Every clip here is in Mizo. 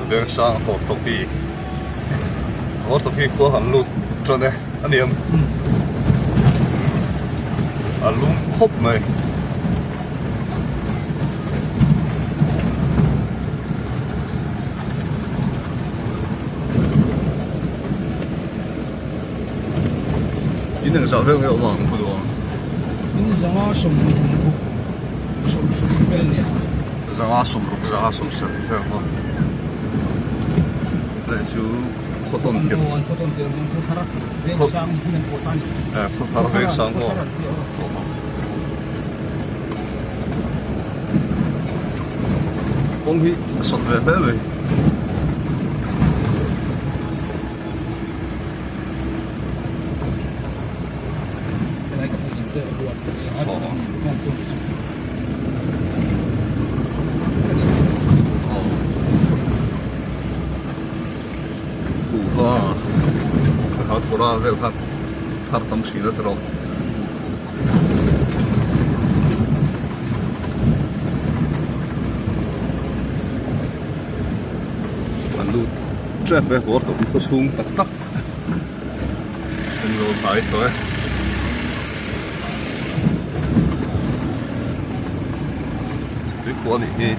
Vengsang Hortoki Hortoki khua han lut tan e a ni ang a lum khawp mai. In engzah vel nge awm ang khaw duh ang? In zanga 66 70 vel nia. Zanga 60 zanga 70 vel maw? Leh chu khaw tawn tirh. An khaw tawn tirh khaw thar veng sang hi an pawh ta ni. Eh khaw thar veng sang maw? Kawng hi a sawt ve hle mai. Kuhva kha thawra vel kha thar tam thin a tiraw. An lut tep e bawr tawp khaw chhung tak tak an lo hnai tawh e. Tuikhuah a nih hi.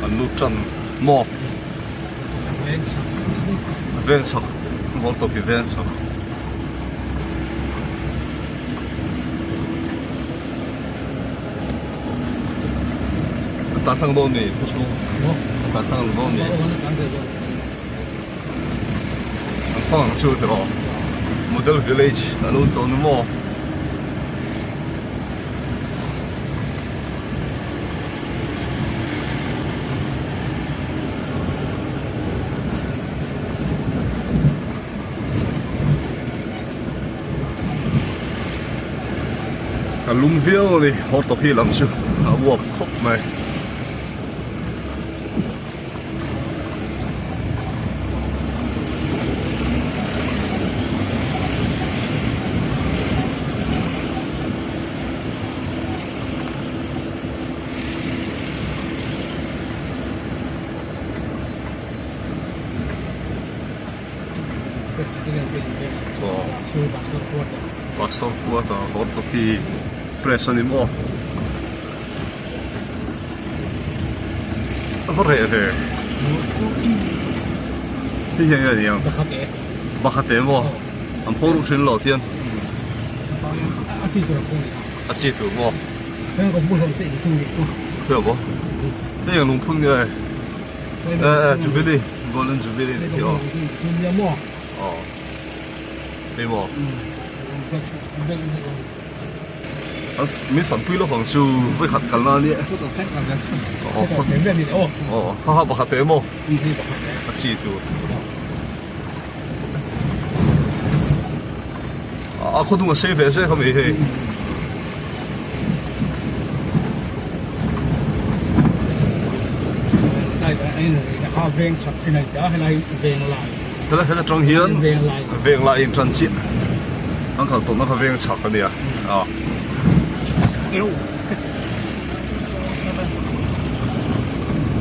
An lut tan maw? Veng chhak bawr tawp hi veng chhak. A tlan thlang dawn mi khaw chhung a tlan thlang dawn mi an fang ang chu tiraw model village a lo ni tawh ni maw. A lum viau a ni auto hi lam chu a uap khawp mai. Pastor quarter Hortoki press a ni maw a va reh ve hei hian nge ni ang Bakhate maw an pho ruh thin lo tian a chi tur maw hei maw hei ang lungphun nge eh eh jubilee golden jubilee ni hi aw aw hei maw min fanpui lawk ang chu vawikhat kalna a nia aw ha ha pakhat emaw a chi tur. A khaw dung a sei ve zek a mi hei. Helai atang hian veng lai in tan chiah an kal tawhna kha veng chhak a nia a.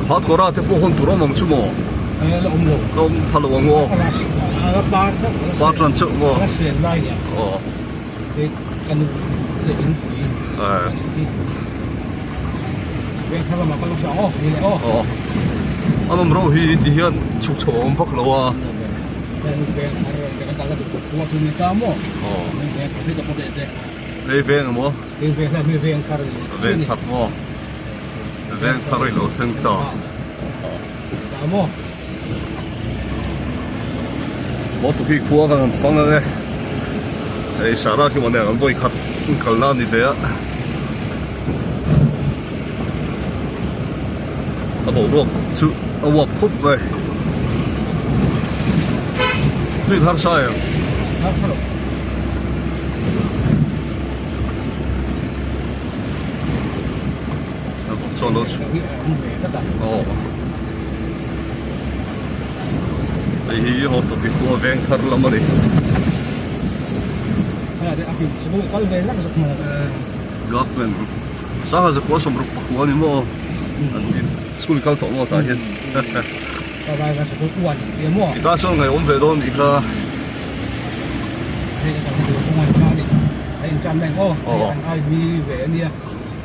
Ha thawra te pawh hawn tur awm ang chu maw? La awm lo. La awm pha lo ang aw. La par par tan chauh maw? La sen lai nia. Aw. Hei ka nu te in pui. Eh. Veng thar lamah ka lo hria aw ni le aw. Aw. An awm reuh hi ti hian chhuk chho a awm vak lo a. Veng thar kan kal ka duh khua chu ni ta maw? Aw. Veng thar hi ka pawh teh teh. Hei veng emaw? Hei veng hlai hmel veng thar a ni. Veng thar maw? Veng thar i lo thleng ta. Ta maw? Maw tukhi khua kan han fang ang e. Hei Sarah khi mawni an vawi khat kal na a ni ve a. A boruak chu a uap khawp mai. Tui harsa em? Chuan lo aw hei hi Hortoki khua veng thar lam a ni. Government sangha zakua sawmruk pakua a ni maw an din school kal tawh maw tah hian i tan chuan ngaihawm ve dawn nih kha.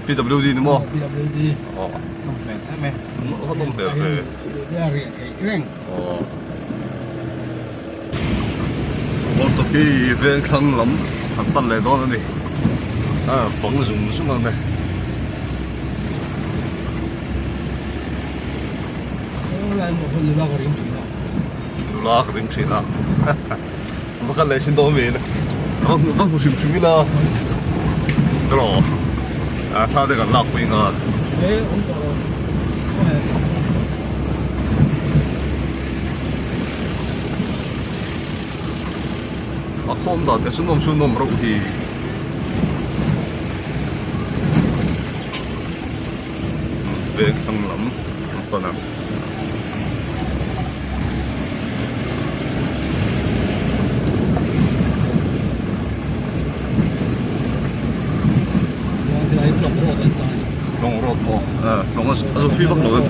PWD ni maw aw nawm hmel ve aw. Motor hi veng thlang lam an pan leh dawn a ni a fang zung zung ang e. Nula ka ring thin a va kal leh thin dawn mi va hmu hrim hrim ila tawh a thla te kan lak pui nghal. A khawm dan te chu nawm chu nawm reuh hi. Veng thlang lam an pan a. Tlawng road maw? Tlawng a zu phi vak lo em?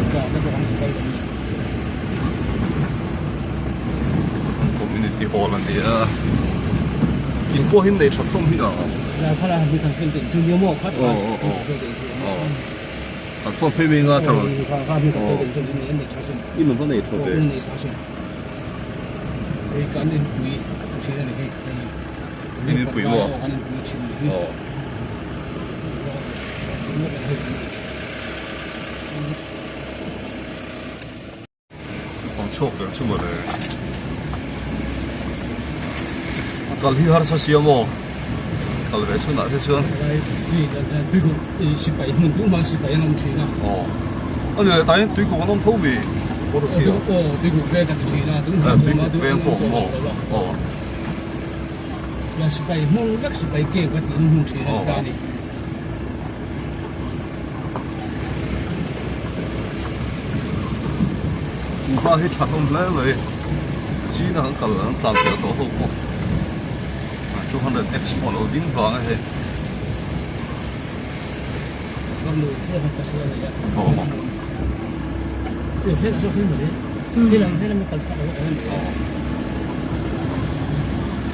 Community hall a ni a, in pawh hi nei tha hlawm hi a. An phone phei mai nga thar. In va nei tha ve. In inpui maw? Aw. Fang chhuak ber chu mawle. A kal hi harsa sia maw? Kal ve chhunah te chuan. Sipai hmun duh hma sipai an awm thin a. Aw. A ni leh tain tuikuk an awm tho mi? Aw tuikuk veng an ti thin a. Tuikuk veng pawh maw? Aw. Sipai hmun vek sipai camp a tih an hmu thin a ni ta a ni. Kuhva hi tha hlawm hle mai china an kal an tlan tel tawh ho pawh 200 x pawh a lo ding vang a hei.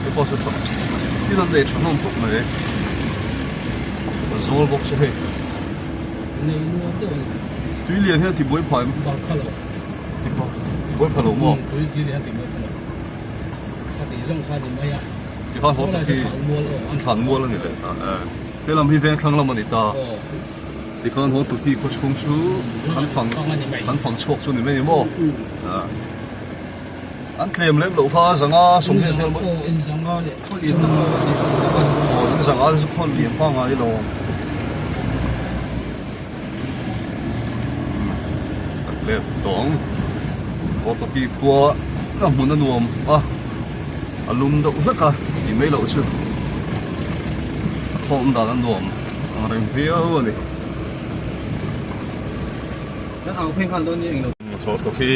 Hei pawh chu tha thil an nei tha hlawm khawp mai a zawl bawk chu hei tui lian hian tibuai phah em tibuai phah lo maw tikhan haw tak hi thlan mual a ni leh ta he lam hi veng thlang lam a ni ta tikhan haw tukhi khaw chhung chu an fang an fang chhuak chu ni mai ni maw. An tlem lem loh kha zanga sawmhnih vel maw? Aw in zanga leh khaw lian tak maw a ni tak a. Aw in zanga chu khaw lian pangngai lo. Kan let tawh ang. Awtawpi khua a hmun a nuam a, a lum deuh hlek a tih mai loh chu a khawm dan a nuam ang reng viau a ni. Kan au phei nghal dawn ni englo. Motor tawp hi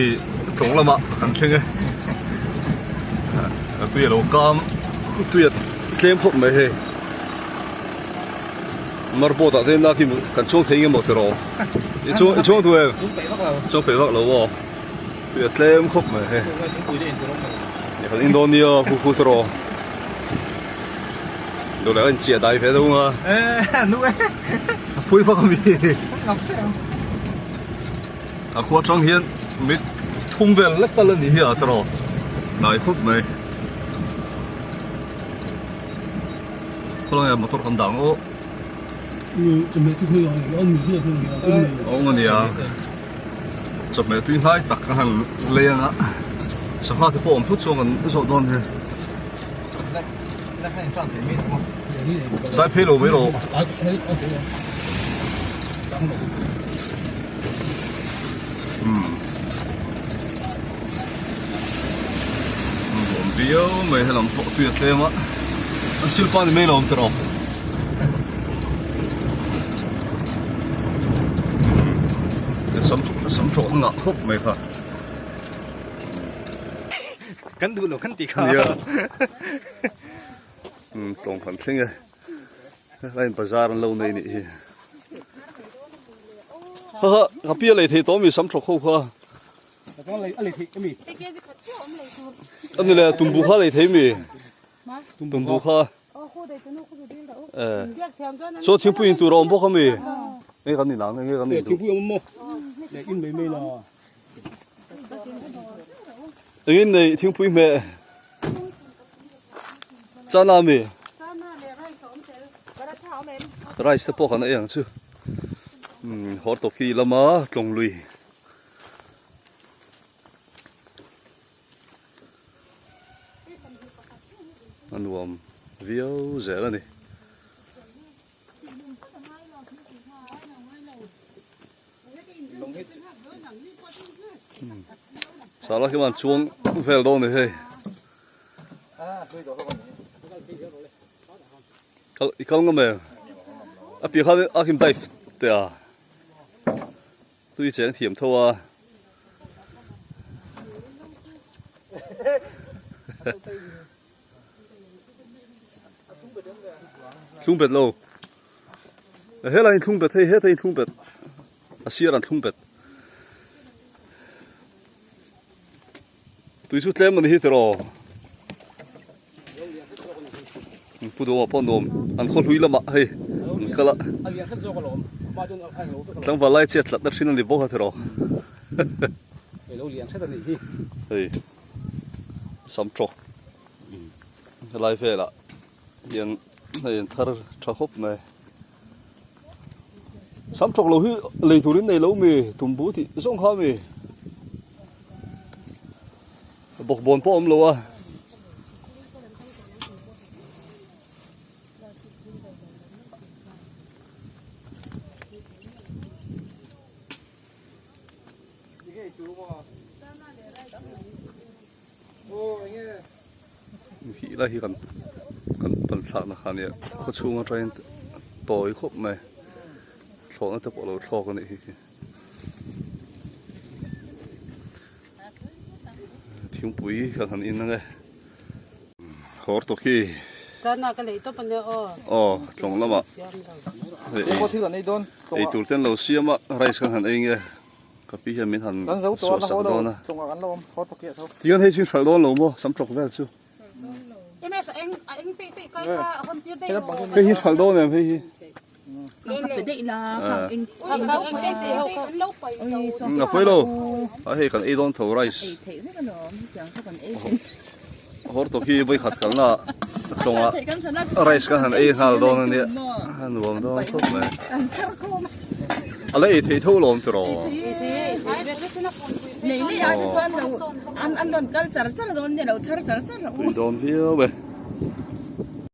tlawng lamah kan thleng e. A tui a lo kam tui a tlem khawp mai hei. Marboat ah te hian khi kan chuang thei nge maw tiraw? I chuang i chuang duh em? Chuang peih vak lo. Chuang peih vak lo aw. Tui a tlem khawp mai hei. Kan in dawn nia khu khu tiraw. Duh leh a inchiah dai ve deuh ang a. Eh nu e. A phui vak ami. A khua atang hian mit thum vel lek tal a ni hi a tawrh hnai khawp mai. Khawlai ah motor kan dang aw. Awng a nia chawhmeh tui hnai tak ka han lei anga sangha te pawh awm thut chuan kan zawh dawn hi. Dai phei lo mai rawh. Umm. Nuam viau mai helam pawh tui a tlem a. An silpa ni mai lo awm tawh. Sam sam tawh ngah khawp mai kha. Kan duh lo kan ti kha. Nia. Umm tlawng kan thleng e helai bazar an lo nei nih hi haha ka pi a lei thei tawh ami sam thawk ho kha ani le tumbu kha lei thei mi tumbu kha chaw thingpui in tur a awm bawk ami nge kan inang nge kan in duh Engin nei thingpui hmeh chana ami rice te pawh kan ei ang chu umm hawr tawki lama tlawng lui a nuam viau zel a ni. Sala hi man chuang vel dawn ni hei. Kal i kal ngam em? A piah khan a him dive te a. Tui cheng thiam tho a. Thlung bet lo. Helai in thlung bet hei hetah in thlung bet. A sir an thlung bet. Tui chu tlem ani hi tiraw. Pu duhawm ah pawh nuam an khaw hlui lamah hei an kal a. Tlangval lai chiat tlatna thin ani bawk a tiraw. Hei. Sam tawk helai velah hian hei an thar tha khawp mai sam tawk lo hi lei turin nei lo mi tumbu tih zawng kha mi bawkbawn pawh a awm lo a. Hi lai hi kan kan pan thlakna kha ania khaw chhung atangin tawi khawp mai thlawhna te pawh a lo thlawk a nih hi thingpui kan han in ang e hawr tawk hi aw tlawng lamah ei tur te an lo siam a rice kan han ei nge. Ka pi hian min han suah sak dawn a. Tihian hei chu in hralh dawn lo maw sam tawk vel chu. Hei hi hralh dawn em hei hi. A pawi lo. A hei kan ei dawn tho rice. Hawr tawk hi vawi khat kalna tawngah rice kan han ei nghal dawn a nia a nuam dawn khawp mai a la ei thei tho lawm tiraw tui dawn viau e.